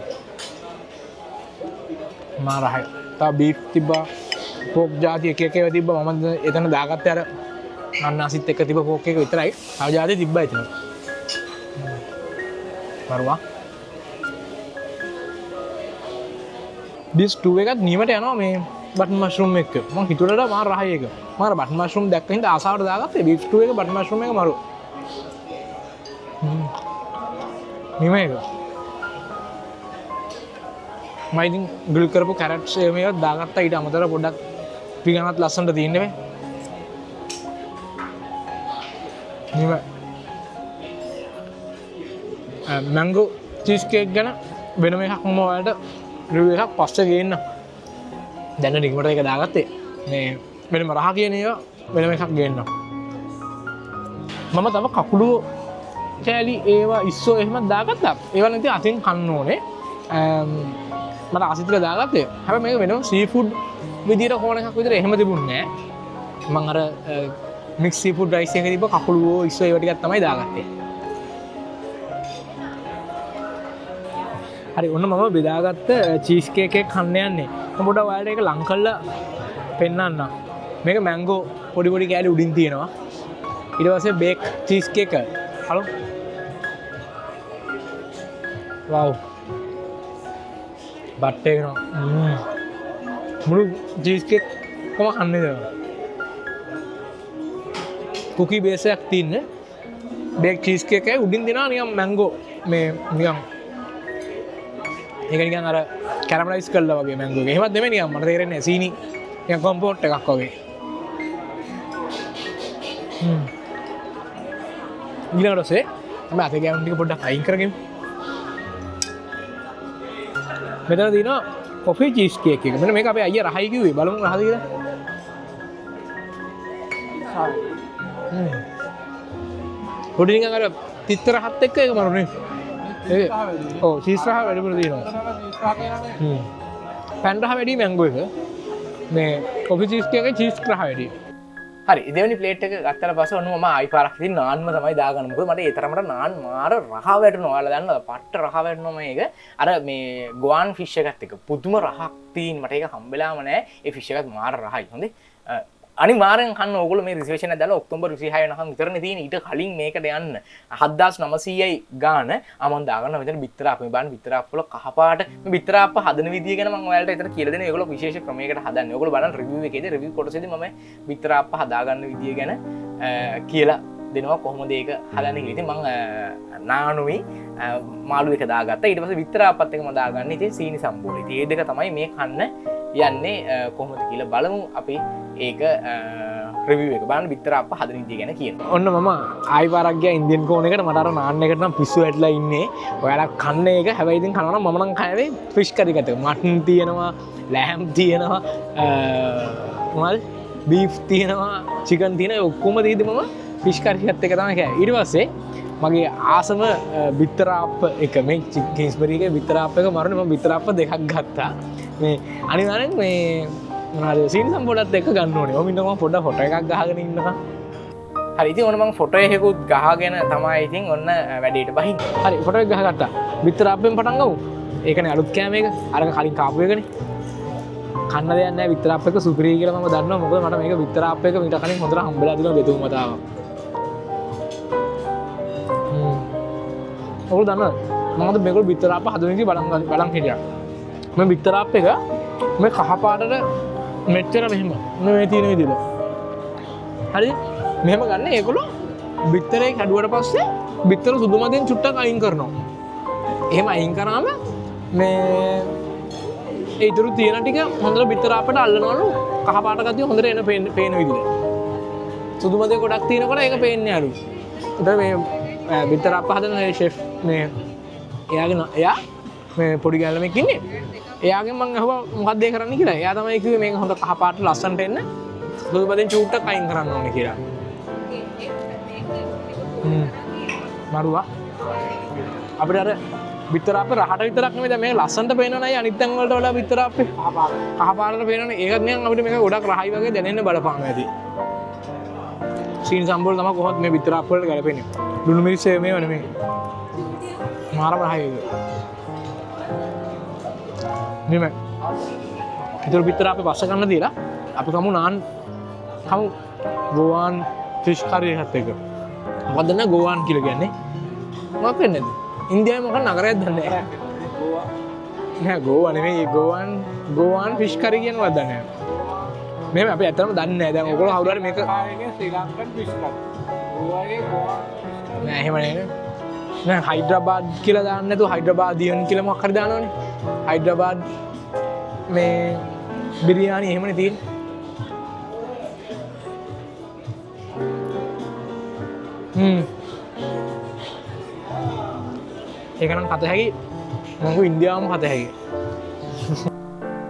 මාර රහයි. තව බීෆ් තිබ්බා. පෝක් ජාති එක එක ඒවා තිබ්බා. මම එතන දාගත්තේ අර අන්නාසිත් එක්ක තිබ්බ පෝක් එක විතරයි. තව ජාති තිබ්බා එතන. මරුවා. බීෆ් ස්ටූ එකත් නියමට යනවා මේ බටන් මෂ්රූම් එක්ක. මං හිතුවට වඩා මාර රහයි ඒක. මම අර බටන් මෂ්රූම් දැක්ක හින්දා ආසාවට දාගත්තේ බීෆ් ස්ටූ එක බටන් මෂ්රූම් එක මරු. නියම එක. මම ඉතින් ග්‍රිල් කරපු කැරට්ස් ඒ මේවත් දාගත්තා. ඊට අමතරව පොඩ්ඩක් පිගනත් ලස්සනට තියෙන්නේ මේ. නියම. මැංගෝ චීස් කේක් ගැන වෙනම එකක් මම ඔයාලට රිවිව් එකක් පස්සේ ගේන්න. දැන් නිකමට ඒක දාගත්තේ. මේ වෙනම රහ කියන ඒවා වෙනම එකක් ගේන්න. මම තව කකුළු කෑලි ඒවා ඉස්සෝ එහෙමත් දාගත්තා. ඒවා නම් ඉතින් අතින් කන්න ඕනේ. මට ආසිතල දාගත්තේ. හැබැයි මේක වෙනම සී ෆුඩ් විදියට කෝන එකක් විතර එහෙම තිබුණේ නෑ. මං අර මික්ස් සී ෆුඩ් රයිස් එක තිබ්බ කකුළු ඉස්සෝ ඒවා ටිකක් තමයි දාගත්තේ. හරි, ඔන්න මම බෙදාගත්ත චීස් කේක් එක කන්න යන්නේ. මම පොඩ්ඩක් ඔයාලට ඒක ලං කරලා පෙන්නන්නම්. මේක මැංගෝ පොඩි පොඩි කෑලි උඩින් තියෙනවා. ඊට පස්සේ බේක් චීස් කේක් එක. හලෝ. වව්. බට් එක නෝ. මුළු චීස් කේක් කොහොම කන්නේ දෙනවා. කුකී බේස් එකක් තියෙන බේක් චීස් කේක් එකයි උඩින් දෙනවා නිකන් මැංගෝ මේ නිකන් ඒක නිකන් අර කැරමලයිස් කරලා වගේ මැංගෝ එක. එහෙමත් නෙමෙයි නිකන් මට තේරෙන්නේ නැහැ සීනි නිකන් කොම්පෝට් එකක් වගේ. ඊළඟට ඔස්සේ අපි අතේ ගෑවුන් ටික පොඩ්ඩක් අයින් කරගමු. මෙතන තියෙනවා කොෆි චීස් කේක් එක. මෙන්න මේක අපේ අයියා රහයි කිව්වේ. බලමු රහද කියලා. පොඩි නිකන් අර තිත්ත රහත් එක්ක ඒක මරුනේ. ඒ ඔව් චීස් රහ වැඩිපුර තියෙනවා. පැන් රහ වැඩි මැංගෝ එක. මේ කොෆි චීස් කේක් එකේ චීස් රහ වැඩි. හරි දෙවෙනි ප්ලේට් එක ගත්තට පස්සේ ඔන්න මම ආයි පාරක් ඉතින් නාන්ම තමයි දාගන්නේ. මොකද මට ඒ තරමට නාන් මාර රහ වැටෙනවා. ඔයාලා දන්නවද? පට්ට රහ වැටෙනවා මේක. අර මේ ගෝවන් ෆිෂ් එකත් එක්ක පුදුම රහක් තියෙන. මට ඒක හම්බෙලාම නෑ. ඒ ෆිෂ් එකත් මාර රහයි. හොඳේ. අනිවාර්යෙන් කන්න ඕගොල්ලෝ මේ රිසර්වේෂන් එක දාලා ඔක්තෝබර් 26 වෙනකන් විතරනේ තියෙන්නේ. ඊට කලින් මේකට යන්න 7900යි ගාන. ආ මං දාගන්නවා මෙතන බිත්තර අප. මේ බලන්න බිත්තර අප වල කහ පාට. මේ බිත්තර අප හදන විදිය ගැන මං ඔයාලට එතන කියලා දෙනවා. ඒගොල්ලෝ විශේෂ ක්‍රමයකට හදන්නේ. ඔයගොල්ලෝ බලන්න රිවිව් එකේදී රිවිව් කොටසේදී මම බිත්තර අප හදාගන්න විදිය ගැන කියලා දෙනවා කොහොමද ඒක හදන්නේ කියලා. ඉතින් මං නානුයි මාළු එක දාගත්තා. ඊට පස්සේ බිත්තර අපත් එක මම දාගන්නේ ඉතින් සීනි සම්බෝල. ඉතින් ඒ දෙක තමයි මේ කන්න යන්නේ කොහොමද කියලා බලමු අපි ඒක රිවිව් එක බලන්න බිත්තර අප්ප හදන විදිය ගැන කියනවා. ඔන්න මම ආයි පාරක් ගියා ඉන්දියන් කෝන් එකට. මට අර නාන් එකට නම් පිස්සු වැටලා ඉන්නේ. ඔයාලා කන්න එක හැබැයි ඉතින් කනවා නම් මම නම් කෑවේ ෆිෂ් කරි එකත් එක්ක. මටන් තියෙනවා, ලෑම් තියෙනවා, මොනවද බීෆ් තියෙනවා, චිකන් තියෙනවා. ඔක්කොම දීදී මම ෆිෂ් කරි එකත් එක්ක තමයි කෑවේ. ඊට පස්සේ මගේ ආසම බිත්තර අප්ප එක මේ කිංස්බරි එකේ බිත්තර අප්ප එක මරුනේ. මම බිත්තර අප්ප දෙකක් ගත්තා. මේ අනිවාර්යෙන් මේ මොනවාද සීනි සම්බෝලත් එක්ක ගන්න ඕනේ. ඔහොම ඉන්නකම පොඩ්ඩක් ෆොටෝ එකක් ගහගෙන ඉන්නකම්. හරි ඉතින් ඔන්න මං ෆොටෝ එකකුත් ගහගෙන තමයි ඉතින් ඔන්න වැඩේට බහින්නේ. හරි ෆොටෝ එක ගහගත්තා. බිත්තර අප්පෙන් පටන් ගමු. ඒකනේ අලුත් කෑම එක. අරක කලින් කාපු එකනේ. කන්න දෙයක් නෑ බිත්තර අප්ප එක සුපිරි කියලා මම දන්නවා. මොකද මට මේක බිත්තර අප්ප එක මීට කලින් හොඳට හම්බෙලා තිබුණා දෙතුන් වතාවක්. ඔයගොල්ලෝ දන්නවද? මම අද මේගොල්ලෝ බිත්තර අප්ප හදන විදිය බලන් හිටියා. මේ බිත්තර අප්ප එක මේ කහ පාටට මෙච්චර මෙහෙම මේ තියෙන විදිහට. හරි මෙහෙම ගන්න ඒගොල්ලෝ බිත්තරේ කැඩුවට පස්සේ බිත්තර සුදු මදින් චුට්ටක් අයින් කරනවා. එහෙම අයින් කරාම මේ ඒ ඉතුරු තියෙන ටික හොඳට බිත්තර අපට අල්ලනවලු කහ පාට ගතිය හොඳට එන පේන විදිහට. සුදු මදේ ගොඩක් තියෙනකොට ඒක පේන්නේ අඩුයි. ඒතර මේ බිත්තර අප හදන ඒ ෂෙෆ් මේ එයාගේ එයා මේ පොඩි ගෑනු ඉන්නේ. එයාගෙන් මං අහුවා මොකක්ද ඒ කරන්න කියලා. එයා තමයි කිව්වේ මේක හොඳ කහ පාට ලස්සනට එන්න සුදු මදෙන් චූට්ටක් අයින් කරන්න ඕනේ කියලා. මරුවා. අපිට අර බිත්තර අපේ රහට විතරක් නෙමෙයි දැන් මේක ලස්සනට පේනවනේ අය අනිත් තැන් වලට වඩා බිත්තර අපේ කහ පාටට පේනවනේ. ඒකත් නිකන් අපිට මේක ගොඩක් රහයි වගේ දැනෙන්න බලපානවා ඇති. සීනි සම්බෝල තමයි කොහොමද මේ බිත්තර අප් වලට ගැලපෙන්නේ. ලුණු මිරිස් මේව නෙමෙයි. මාරම රහයි ඒක. නෙමෙයි. ඒතර බිත්තර අපේ පස්ස ගන්න දීලා අපි කමු නාන් කමු ගෝවන් ෆිෂ් කරි එකත් එක්ක. මොකද්ද නේ ගෝවන් කියලා කියන්නේ? මොකක් වෙන්නේ නැද්ද? ඉන්දියාවේ මොකක් නගරයක් දන්නේ නැහැ. නෑ ගෝවා නෙමෙයි ගෝවන් ගෝවන් ෆිෂ් කරි කියන මොකක්ද දන්නේ නැහැ. මෙහෙම අපි ඇත්තටම දන්නේ නැහැ. දැන් ඔයගොල්ලෝ කවුරු හරි මේක ශ්‍රී ලංකන් ෆිෂ් කරි. ගෝවාගේ ගෝවන් ෆිෂ් කරි. නෑ එහෙම නෙමෙයි. නෑ හයිඩ්‍රාබාද් කියලා දාන්න නැතුව හයිඩ්‍රාබාදියන් කියලා මොකක් හරි දානවනේ. හයිඩ්‍රාබාද් මේ බිරියානි එහෙමනේ තියෙන්නේ. ඒක නම් කත හැකි. මං ඉන්දියාවම කත හැකි.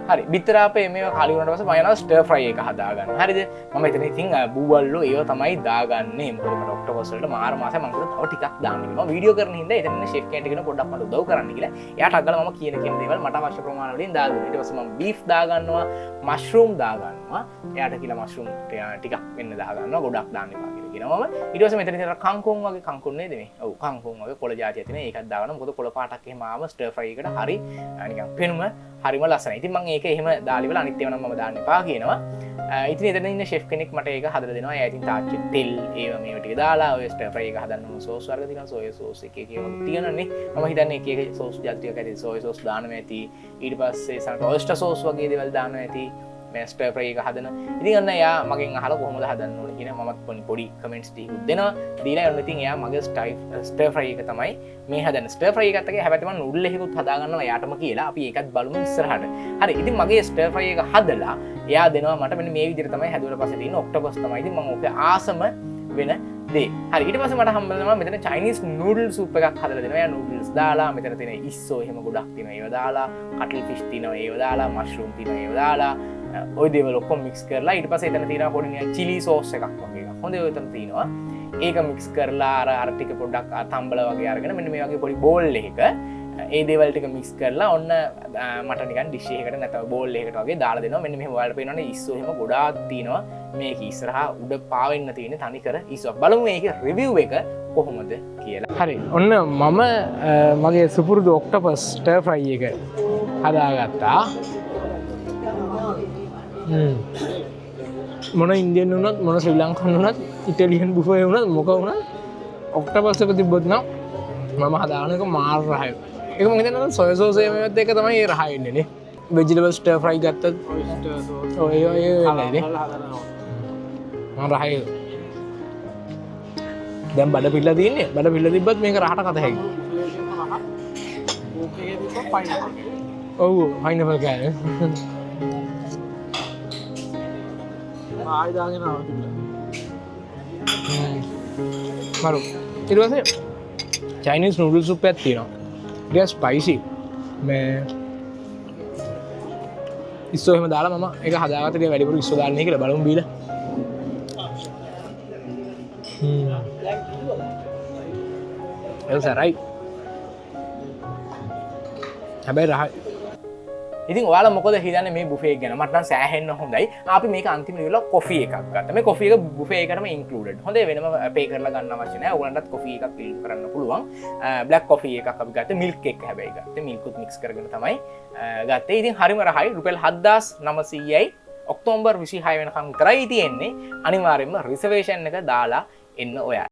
හරි බිත්තර අපේ මේවා කාලි වුණාට පස්සේ මම යනවා ස්ටර් ෆ්‍රයි එක හදාගන්න. හරිද? මම එතන ඉතින් බූවල්ලෝ ඒවා තමයි දාගන්නේ. මොකද මට ඔක්ටෝපස් වලට මාර මාසයි මං කිව්වා තව ටිකක් දාන්න කියලා. මම වීඩියෝ කරන හින්දා එතන ඉන්න ෂෙෆ් කෙනෙක්ට කියනවා පොඩ්ඩක් මට උදව් කරන්න කියලා. එයාට අග්ගලා මම කියන කියන දේවල් මට අවශ්‍ය ප්‍රමාණ වලින් දාගන්නවා. ඊට පස්සේ මම බීෆ් දාගන්නවා, මෂ්රූම් දාගන්නවා. එයාට කියලා මෂ්රූම් ටිකක් වෙන්න දාගන්නවා, ගොඩක් දාන්න එපා කියලා කියනවා මම. ඊට පස්සේ මෙතන ඉතින් කංකුම් වගේ කංකුම් නේද මේ? ඔව් කංකුම් වගේ කොළ ජාතියක් තියෙනවා. ඒකත් දාගන්නවා. මොකද කොළ පාටක් එහෙම ආවම ස්ටර් ෆ්‍රයි එකට හරි නිකන් පෙනුම හරිම ලස්සනයි. ඉතින් මං ඒක එහෙම දාලා ඉවරලා අනිත් ඒවා නම් මම දාන්න එපා කියනවා. ඉතින් එතන ඉන්න ෂෙෆ් කෙනෙක් මට ඒක හදලා දෙනවා. එයා ඉතින් තාච්චි තෙල් ඒවා මේවා ටික දාලා ඔය ස්ටර් ෆ්‍රයි එක හදන්න ඕන සෝස් වර්ග තියෙනවා. සෝය සෝස් එක එක ඒවා තියෙනවනේ. මම හිතන්නේ එක එක සෝස් ජාති ටිකක් ඇති. සෝය සෝස් දානවා ඇති. ඊට පස්සේ සමහර ඔයිස්ටර් සෝස් වගේ දේවල් දානවා ඇති. මේ ස්ටර් ෆ්‍රයි එක හදන. ඉතින් අන්න එයා මගෙන් අහලා කොහොමද හදන්න ඕනේ කියන මමත් පොඩි පොඩි කමෙන්ට්ස් ටිකකුත් දෙනවා. දීලා ඔන්න ඉතින් එයා මගේ ස්ටර් ෆ්‍රයි එක තමයි මේ හදන්නේ. ස්ටර් ෆ්‍රයි එකත් එක්ක හැබැයි මම නූඩල් එකකුත් හදා ගන්නවා එයාටම කියලා. අපි ඒකත් බලමු ඉස්සරහට. හරි. ඉතින් මගේ ස්ටර් ෆ්‍රයි එක හදලා එයා දෙනවා මට මෙන්න මේ විදිහට තමයි හැදුවට පස්සේ තියෙන ඔක්ටෝපස් තමයි. ඉතින් මම ඕකේ ආසම වෙන දේ. හරි. ඊට පස්සේ මට හම්බ වෙනවා මෙතන චයිනීස් නූඩල් සූප් එකක් හදලා දෙනවා. එයා නූඩල්ස් දාලා මෙතන තියෙන ඉස්සෝ එහෙම ගොඩක් තියෙනවා. ඒව දාලා කටල් ෆිෂ් තියෙනවා. ඒව දාලා මෂ්රූම් තියෙනවා. ඒව දාලා ඔය දේවල් ඔක්කොම මික්ස් කරලා ඊට පස්සේ එතන තියෙනවා පොඩි නිකන් චිලි සෝස් එකක් වගේ එකක්. හොඳ ඒව එතන තියෙනවා. ඒක මික්ස් කරලා අර අර ටික පොඩ්ඩක් තම්බල වගේ අරගෙන මෙන්න මේ වගේ පොඩි බෝල් එකක ඒ දේවල් ටික මික්ස් කරලා ඔන්න මට නිකන් ඩිෂ් එකකට නැත්නම් බෝල් එකකට වගේ දාලා දෙනවා. මෙන්න මෙහෙම ඔයාලට පේනවනේ ඉස්සෝ එහෙම ගොඩාක් තියෙනවා. මේක ඉස්සරහා උඩ පාවෙන්න තියෙන තනිකර ඉස්සුවක්. බලමු මේකේ රිවිව් එක කොහොමද කියලා. හරි. ඔන්න මම මගේ සුපුරුදු ඔක්ටෝපස් ස්ටර් ෆ්‍රයි එක හදාගත්තා. මොන ඉන්දියන් වුණත් මොන ශ්‍රී ලංකන් වුණත් ඉටලියන් බුෆේ වුණත් මොක වුණත් ඔක්ටෝපස් එක තිබ්බොත් නම් මම හදාන එක මාර රහයි. ඒක මං හිතන්නේ නම් සොය සෝස් එහෙම ඒවත් එක තමයි ඒ රහ එන්නේ නේ. වෙජිටබල් ස්ටර් ෆ්‍රයි ගත්තත් ඔයිස්ටර් සෝස් ඔය ඔය ඔය වෙන්නේ නේ. මම රහයි. දැන් බඩ පිරලා තියෙන්නේ. බඩ පිරලා තිබ්බත් මේක රහට කත හැකියි. කෝක් එකේ තිබ්බ පයිනැපල්. ඔව් පයිනැපල් කෑනේ. ආයෙ දාගෙන ආවා තිබුණා. මරු. ඊට පස්සේ චයිනීස් නූඩල් සුප් එකක් තියෙනවා. ටිකක් ස්පයිසි. මේ ඉස්සෝ එහෙම දාලා මම ඒක හදාගත්ත ටික වැඩිපුර ඉස්සෝ දාන්නේ කියලා බලමු බීලා. ඒක සරයි. හැබැයි රහයි. ඉතින් ඔයාලා මොකද හිතන්නේ මේ බුෆේ එක ගැන? මට නම් සෑහෙන්න හොඳයි. අපි මේක අන්තිමට ඉවරලා කොෆි එකක් ගත්තා. මේ කොෆි එක බුෆේ එකටම ඉන්ක්ලූඩඩ්. හොඳයි, වෙනම පේ කරලා ගන්න අවශ්‍ය නෑ. ඔයගොල්ලන්ටත් කොෆි එකක් ඉල්ලු කරන්න පුළුවන්. බ්ලැක් කොෆි එකක් අපි ගත්තේ, මිල්ක් එක හැබැයි ගත්තේ. මිල්කුත් මික්ස් කරගෙන තමයි ගත්තේ. ඉතින් හරිම රහයි. රුපියල් 7900යි ඔක්තෝබර් 26 වෙනකන් විතරයි තියෙන්නේ. අනිවාර්යයෙන්ම රිසර්වේෂන් එක දාලා එන්න ඔයා.